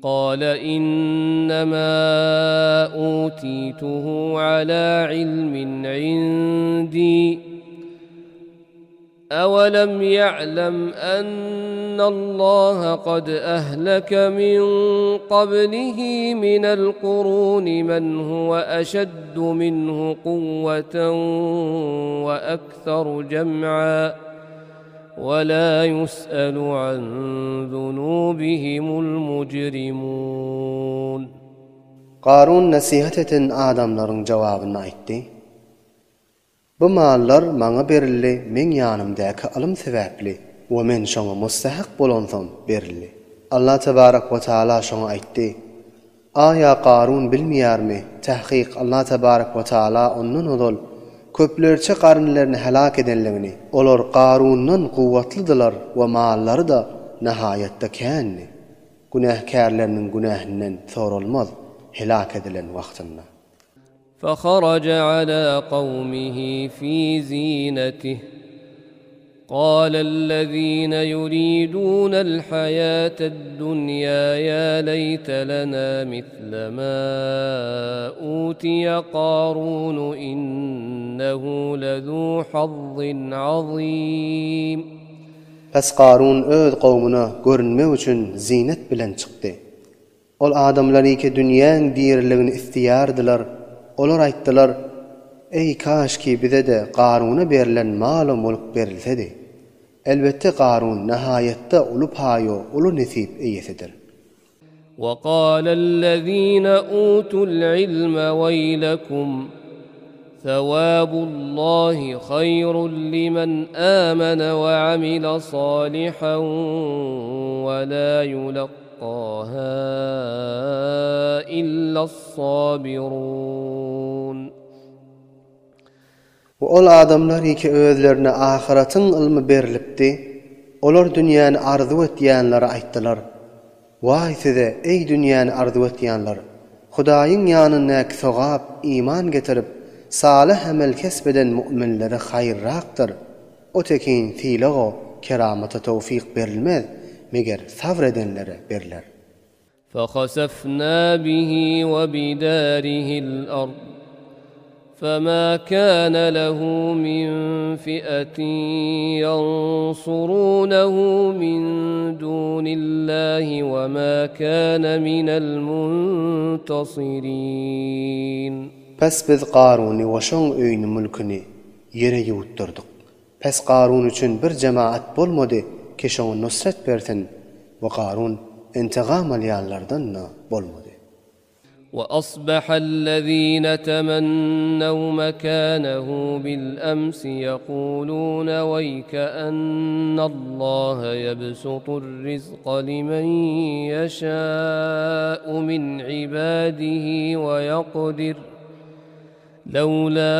قال إنما أوتيته على علم عندي أولم يعلم أن الله قد أهلك من قبله من القرون من هو أشد منه قوة وأكثر جمعا ولا يسأل عن ذنوبهم المجرمون. Karun nesihat eden adamlaryň jogabyny aýtdy, Bu mallar maňa berildi meň ýanymdäki ylym sebäpli we men şoňa mustahyk bolansoň berildi. Allah tebarek we taala şoňa aýtdy, Aýa Karun bilmeýärmi, tahkyk Allah tebarek we taala ondan ozal köplerçe garynlaryny helak edenligini, olar Karundan kuwwatlydylar we mallary-da nahaýatda kändi. Günähkärleriniň günähinden soralmaz helak edilen wagtynda. فخرج على قومه في زينته قال الذين يريدون الحياة الدنيا يا ليت لنا مثل ما أوتي قارون إنه لذو حظ عظيم Pes Karun öz kowmuna görünmek üçin zinet bilen çykdy. Ol adamlar ki dünýäň diriligini isleýärdiler, olar aýtdylar, Eý, kaşki bize-de Garuna berlen mal-u-mulk berilsedi. Elbetde Garun nahaýatda uly paý-u uly nesip eýesidir. وقال الذين أوتوا العلم ويلكم ثواب الله خير لمن آمن وعمل صالحا ولا يلقاها إلا الصابرون. We ol adamlar ki özlerine ahyratyň ylmy berilipdi, olar dünýäni arzuw etýänlere aýtdylar, Waý size, eý dünýäni arzuw etýänler! Hudaýyň ýanyndaky sogap iman getirip, salyh emel kesp eden mu'minlere haýyrrakdyr. O tekin sylag-o keramata towfyk berilmez, meger sabr edenlere berler. فخسفنا به وبداره الأرض فما كان له من فئة ينصرونه من دون الله وما كان من المنتصرين. Pes biz Karuny we şoň öýüni mülküni ýere ýuwutdyrdyk. Pes Karun üçin bir jemaat bolmady ki şoňa nusret bersin we Karun intigam alýanlardan-da bolmady. وأصبح الذين تمنوا مكانه بالأمس يقولون ويكأن الله يبسط الرزق لمن يشاء من عباده ويقدر لولا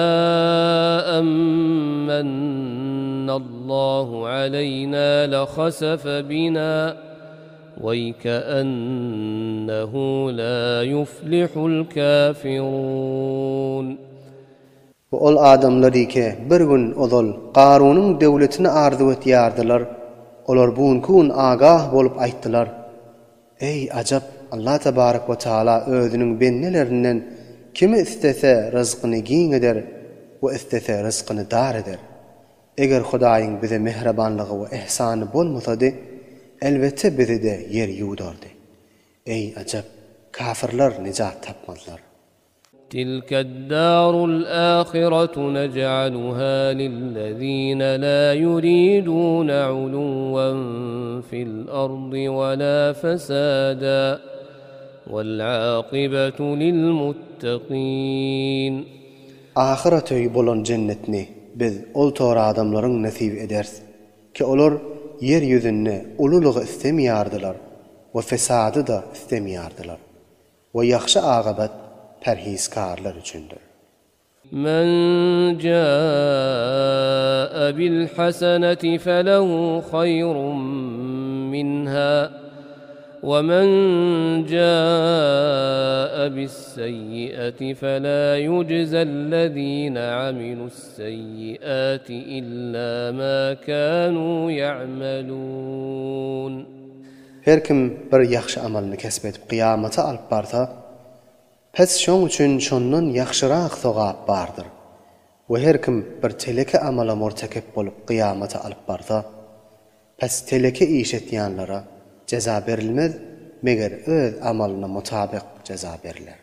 أمن الله علينا لخسف بنا ويكأنه لا يفلح الكافرون. We ol adamlar ki bir gün ozal Karunyň döwletini arzuw etýärdiler, olar bu günki gün agah bolup aýtdylar, Eý, ajap, Allah tebarek we taala özüniň bendelerinden kimi islese ryzkyny giň eder we islese ryzkyny dar eder. Eger Hudaýyň bize mähribanlygy we ihsany bolmasady, elbetde bizi-de ýer ýuwdardy. Eý, ajap, kafyrlar nejat tapmazlar. تلك الدار الآخرة نجعلها للذين لا يريدون علوا في الأرض ولا فسادا والعاقبة للمتقين. Ahyret öýi bolan jennetni biz ol tor adamlaryň nesip ederis, ki olar ýer ýüzünde ululygy islemeýärdiler we fesady-da islemeýärdiler. We ýagşy agabat perhizkarlar üçindir. Men jaa bil-haseneti felehu haýrun minha, we men jaa bis-seýýieti fela ýujzellezine amilus-seýýiati illa ma kanu ýa'melun. Her kim bir ýagşy amalyny kesp edip kyýamata alyp barsa, pes şoň üçin şondan ýagşyrak sogap bardyr. We her kim bir teleke amala murtekep bolup kyýamata alyp barsa, pes teleke iş etýänlere jeza berilmez, meger öz amalyna mutabyk jeza beriler.